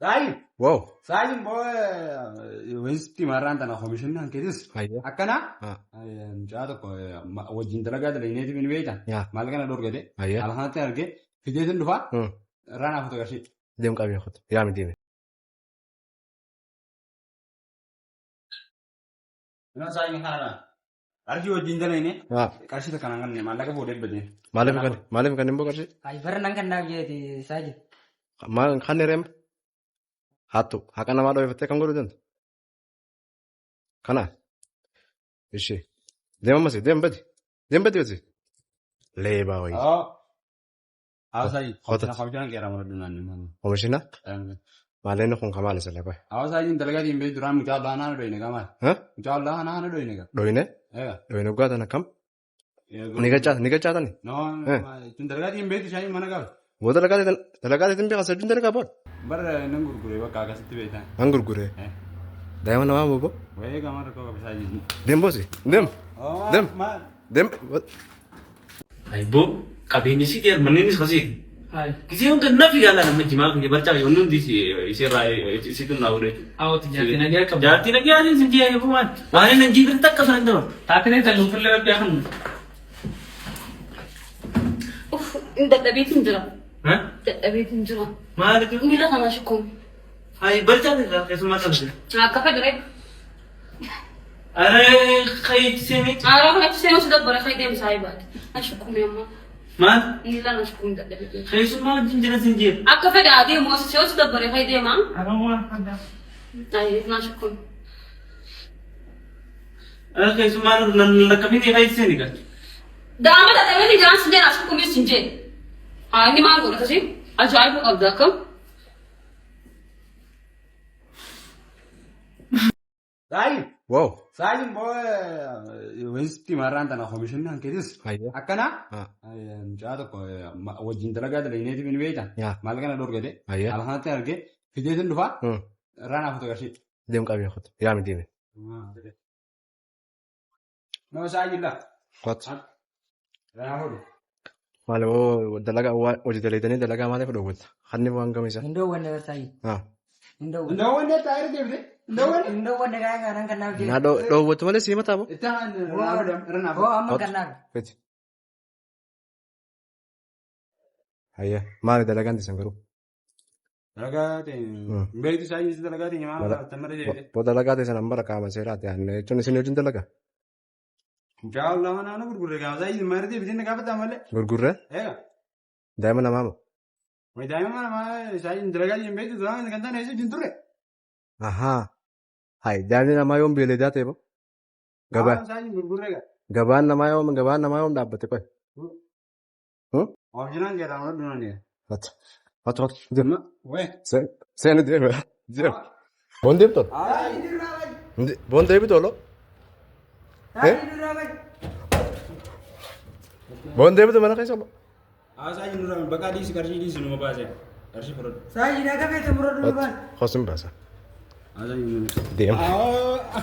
Saayin. Wow. Saayin boo wasitti marraan tana komishinni hankeetis. Hayya. Akkana Ah. mucaa tokko wajjin dalagaa dalagneeti ni beekta. Yaa. Maal kana dhorgate. Hayya. Haala kanatti argee fideetin dhufaa. Hmm. Irraa naaf foto qarshii. Deem qabee kutu. Yaami deemi. Nama saayin kana qarshii wajjin dalagne Ah. qarshii takka naan kanne maallaqa fuudhee badee. Maaliif kan maaliif kan hin boqarshee? Ay bara nan kan naaf jeeti saaji. Maal kan reem? Hattu haqa namaa dho'ifattee kan godhu dandu. Kana. Ishee. Deem ammas deem badi. Deem badi badi. Leebaa wayii. Oo. Hawaasa Qotat. komishinaan qeeraa maradhu naannoo. Komishina maalleen kun kamaal isa lafa. Hawaasa dalagaa diimbee duraan mucaa allaa naana dhoyne gamaa. Ha? Mucaa allaa naana dhoyne gaa. Dhoyne Egaa. dhoyne dhugaatan akkam? Ni gachaatan ni gachaatani. No, tun dalagaa diimbee bishaan mana qaba. Boo dalagaa dalagaa teetiin beekan sajjuun dalagaa bood. Bara nan gurguree bakka akkasitti beektan. An gurguree. Daa'ima namaa moo boo? Wayii gama rakkoo qaba isaa Deem boosi. Deem. Deem. Maal? Deem. Ayibo qabeenyi si ta'e manneenis kasii. Hai. Gisee hunda nafi gaala nama jimaa kiyya barcaa wanni hundi isirraa isitu naa godhe. Awwati jaartii nagaa qabda. Jaartii nagaa adiin sin jee ayibo waan waan inni jiibin takka sana hin dabalu. Taatinee tan nuufillee rabbi haa kennu. Uff, dadhabeetiin jira. Dadhabeetiin jira. Maaliif? Miila kana shukkuun. Ayi barcaa irraa keessumaa qabde. Akka fedhe. Aree kayitti seenee. Aaraa kanatti seenuu si dabbara kan deemu saayibaati. Na shukkuun ammoo. Maal? Miila na shukkuun dadhabeetiin. Keessumaa wajjin jira sin jee. Akka fedhe adeemu as seenuu si dabbara kan deema. Aroo waan faddaa. Ayi na shukkuun. Aree keessumaa lakkafinee kayitti seenee gaa. Daa'ima dadhabeetiin jiraan sin jedha shukkuunis sin jee. Haa inni maal godha kasi? Ajaa'iba qabda akkam. Saayin. Wow. Saayin boo wasitti marraan tana komishinni hankeetis. Hayya. Akkana Ah. mucaa tokko wajjin dalagaa dalagneeti ni beekta. Yaa. Maal kana dhorgate. Hayya. Haala kanatti argee fideetin dhufaa. Hmm. Irraa naaf foto qarshii. Deem qabee kutu. Yaami deemi. Nama saayin laa. Kutu. Irraa naaf fuudhu. Maal boo dalagaa hojii dalaydanii dalagaa maaliif dhoowwata? Hanni waan gama isaa. Hin dhoowwanne barsaayi. Ah. Hin dhoowwanne. Ndawwanne taa'ee deebite. Ndawwanne. Hin dhoowwanne gaa gaa nan kan naaf Na jeeti. dhoowwatu malee siima taabo. Itti irra naaf Hoo amma Qotu. kan naaf. Fiti. Hayya. Maali dalagaan teessan garuu? Dalagaa ta'e beektu saayin dalagaa ta'e maal tamara deebite. Boo dalagaa teessan an bara qaama seeraa ta'e jechuun isin wajjin dalagaa. Mucaa allaa naana gurgurre gaafa saayin mara deebite na gaafata malee. Gurgurree Egaa. daa'ima namaa moo? Wayi daa'ima namaa saayin dalagaa ta'e beektu duraan kan taane eessa wajjin turre. Ahaa. Hai daa'imni namaa yoom beeledaa ta'e boo? Gabaa Saayin gurgurre gaa. gabaan namaa yoom gabaan namaa yoom dhaabbate qoy? Oomishina keeraa mana duunaan. Hatu hatu hatu deem. Wee. Seeni deem deem. Boon deemtu? Boon deebitu olo? Saayi duraa bayi. Boon deebitu mana keessa olo? Saayin duraan bakka dhiisi qarshii dhiisi numa baase. Qarshii fudhadhu. Saayi nagaa feete muradhu baan. Hosin baasa. Saayin. Deem. Aa.